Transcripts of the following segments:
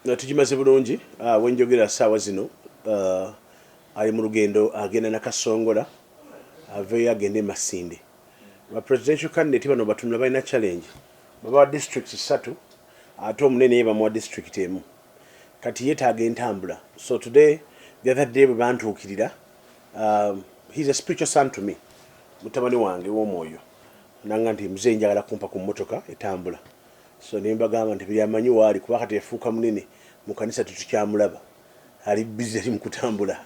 Nga tugimaze bulungi. Wenjogera saawa zino ali mu lugendo agenda Nakasongola, aveeyo agende Masinde. Ba presidential candidate bano batunula balina challenge, babawa district ssatu, ate omunene ye bamuwa district emu, kati yeetaaga entambula. So today, the other day bwe bantuukirira, he's a spiritual son to me, mutabani wange w'omwoyo, nanga nti muzeeyi njagala kumpa ku mmotoka etambula. So ne mbagamba nti buli amanyi waali, kuba kati yafuuka munene mu kanisa, tetukyamulaba, ali busy, ali mu kutambula,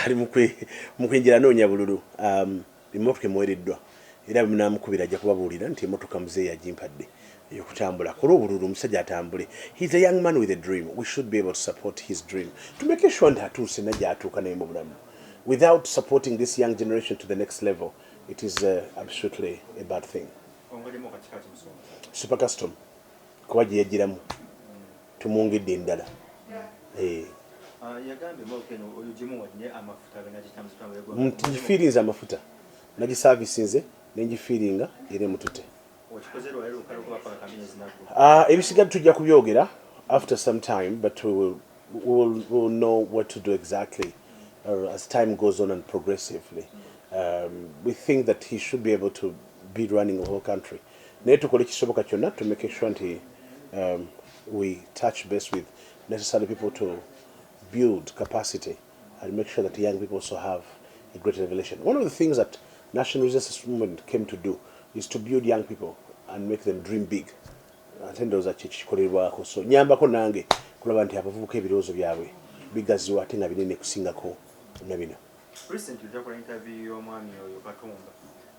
ali mu kwenjera anoonya bululu. Emmotoka emuweereddwa, era bwe munaamukubira ajja kubabuulira nti emmotoka muzeeyi agimpadde ey'okutambula akole obululu, omusajja atambule. He's a young man with a dream. We should be able to support his dream to make sure nti atuuse na gy'atuuka naye mu bulamu. Without supporting this young generation to the next level, it is absolutely a bad thing. Super Custom, kuba gye yajjiramu tumwongedde endala. Ngifiirinze amafuta, nagisavisinze nengifiiringa era emutute. Ebisigadde tujja kubyogera after some time, but we will know what to do exactly as time goes on and progressively. We think that he should be able to be running the whole country, naye tukole ekisoboka kyonna to make sure nti we touch base with necessary people to build capacity and make sure that young people also have a great revelation. One of the things that National Resistance Movement came to do is to build young people and make them dream big. Ate ndowooza kye kikolerwako, so nyambako nange kulaba nti abavubuka ebirowoozo byabwe bigaziwa ate nga binene kusingako na bino. Recently twakola interview y'omwami oyo Katumba,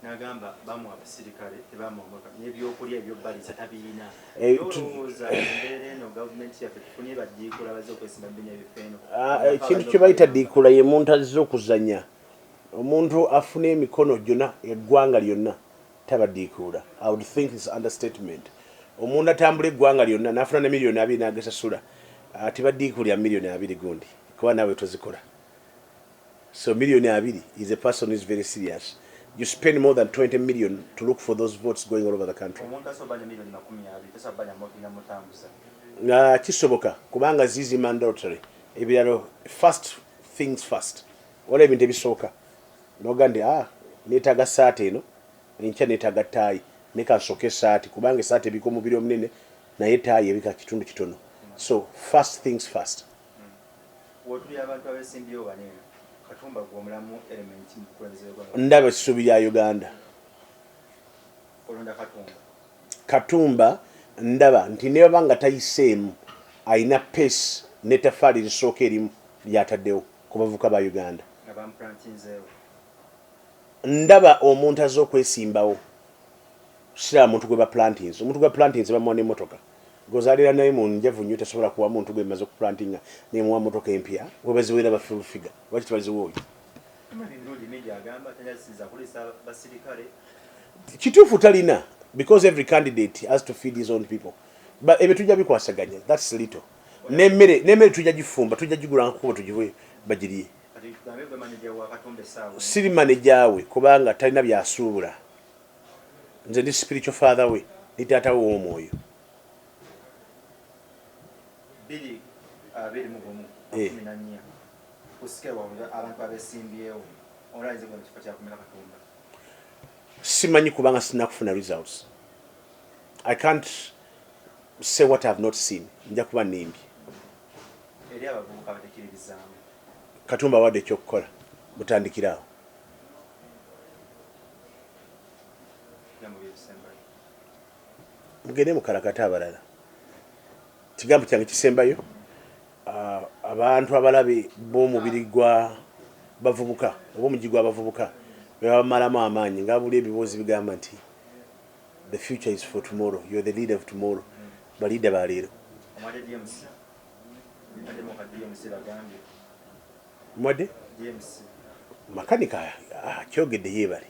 n'agamba bamuwa abasirikale, tebamuwa n'ebyokulya ebyobbaliza tabirina. Olowooza embeera eno gavumenti yaffe tufunye baddiikula bazze okwesimba mu ebifo eno? Ekintu kye bayita diikula ye muntu azze okuzanya. Omuntu afuna emikono gyonna eggwanga lyonna tabadiikuula. I would think it's understatement. Omuntu atambula eggwanga lyonna n'afuna ne 20 miliyoni n'agesasula, tebadiikuulya 20 miliyoni gundi, kuba naawe tozikola. So 20 miliyoni is a person who is very serious. You spend more than 20 million to look for those votes going all over the country. Omuntu asobola ne 20 miliyoni tasobola namutambuza. Kisoboka, kubanga zizi mandatory. Ebiralo, first things first, waliwo ebintu ebisooka noga nti neetaaga saati eno enkya, neetaaga taayi, neka nsooka esaati, kubanga esaati ebika omubiri omunene, naye taayi ebika kitundu kitono. So first things first. Wotuli abantu abesimbyewo banene, Katumba gwe omulamu element mu bukulembeze bw'eggwanga? Ndaba essuubi lya Uganda. Olonda Katumba? Katumba ndaba nti ne baba nga tayiseemu, alina pace n'ettafaali erisooka erimu lyataddewo ku bavubuka ba Uganda. Nga bamuplantinzeewo? Ndaba omuntu azze okwesimbawo, siraba muntu gwe baplantinze. Omuntu gwe baplantinze bamuwa n'emmotoka gozaalira naye mu njavu nnyo, tasobola kuwa muntu gwe maze okuplantinga nemuwa motoka empya. Webaziwera ba Full Figure, lwaki tebaziwa oyo? Emirundi mingi agamba tanyasinza kuliisa basirikale. Kituufu talina, because every candidate has to feed his own people, but ebyo tujja bikwasaganya. That's little. N'emmere tujja gifumba, tujja gigula nkubo tugiwe bagirye. Kati tugambe gwe maneja wa Katumba essaawa? Siri maneja we, kubanga talina byasuubula. Nze ndi spiritual father we, ndi taata we w'omwoyo. 2021 14 ku scale waabwe abantu abesimbyewo, olayinza gwe mu kifo kyakumeka Katumba? Simanyi, kubanga sinakufuna results. I can't say what I have not seen, nja kuba nimbi. Eri abavubuka batekiririzaamu? Katumba awadde ekyokukola, mutandikiraawo. Bigambo byebisembayo? Mugende mukalakate abalala. Kigambo kyange kisembayo, abantu abalabe b'omubiri gwa bavubuka oba omugi gw'abavubuka bebamalamu amaanyi nga buli ebiboozi bigamba nti the future is for tomorrow, you are the leader of tomorrow. Baliida baleero. Omwadde DMC, addemu ka DMC bagambye. Mwadde? DMC. Makanika akyogedde, yeebale.